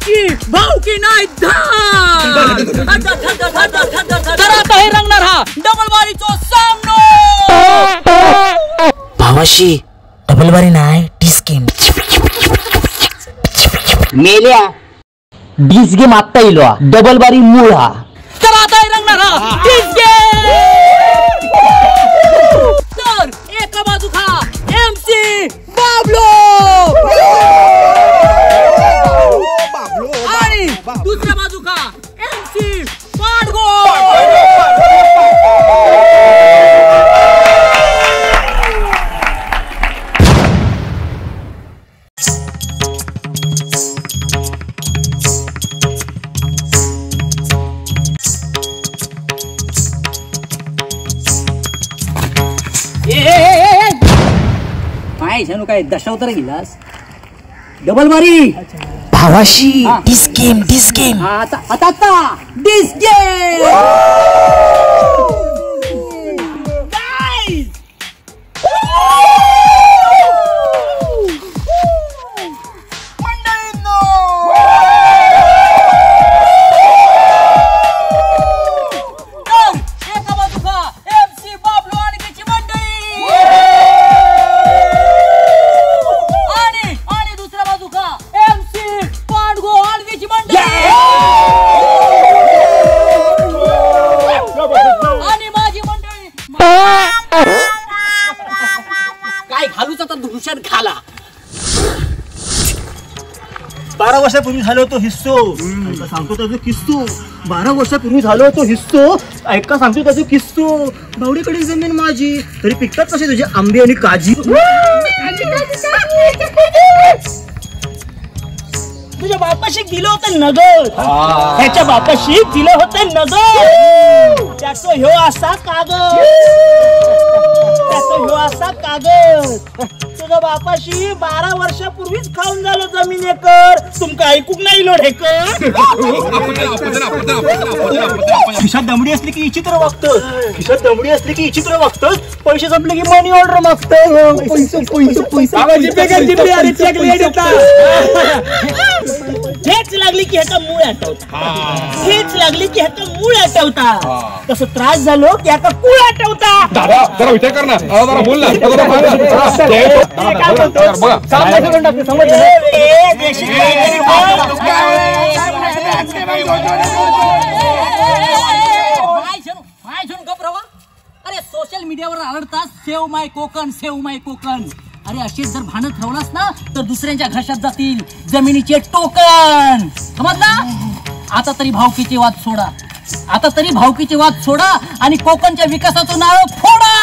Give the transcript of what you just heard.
भावकी भावकी नाही धार. तर आता हे रंगणार हा डबल बारीचो सामनो. भावाशी डबल बारी नाही डिस गेम. मेल्या डिस गेम आत्ता इलो डबल बारी मूळ हा. तर आता हे रंगणार हा डिस गेम. तर एका बाजू खा एमसी बाबलो आणि दुसऱ्या बाजू खा एमसी पाडगो. काय शानू काय दशावतार गेलास डबल बारी. भावाशी डिस गेम डिस गेम. आता आता आता डिस गेम. काय घालूच आता धुमशान खाला. 12 वर्षापूर्वी झालो होतो हिस्सो, ऐका सांगतो त्याचं किस्सो. 12 वर्षापूर्वी झालो होतो हिस्सो, ऐका सांगतो त्याचं किस्सो. बावडीकडे जमीन माझी, तरी पिकतात कसे तुझे आंबे आणि काजी. तुझ्या बापाशी दिलं होतं नगर, ह्याच्या बापाशी दिलं होतं नगर. त्याचं ह्यो असा कागद, त्याचं ह्यो असा कागद. तुझ्या बापाशी 12 वर्षापूर्वीच खाऊन झालं जमीन एकर. तुमका ऐकूक नाही लोढेकर. खिशात दमडी असली की इचित्र वागतं, खिशात दमडी असली की इचित्र वागतं. पैसे संपले की मनी ऑर्डर मागतं. पैसे पैसे पैसे. हेच लागली की ह्याचा मूळ आठवता, हेच लागली की ह्याचा मूळ आठवता. तसं त्रास झालो की ह्याचा कूळ आठवता. दादा जरा विचार कर ना, जरा बोल ना. अरे सोशल मीडियावर आढळतात save my Konkan save my Konkan. अरे असेच जर भांडत ठेवलास ना तर दुसऱ्यांच्या घशात जातील जमिनीचे टोकन. समजला? आता तरी भावकीचे वाद सोडा, आता तरी भावकीचे वाद सोडा आणि कोकणच्या विकासाचं नारळ फोडा.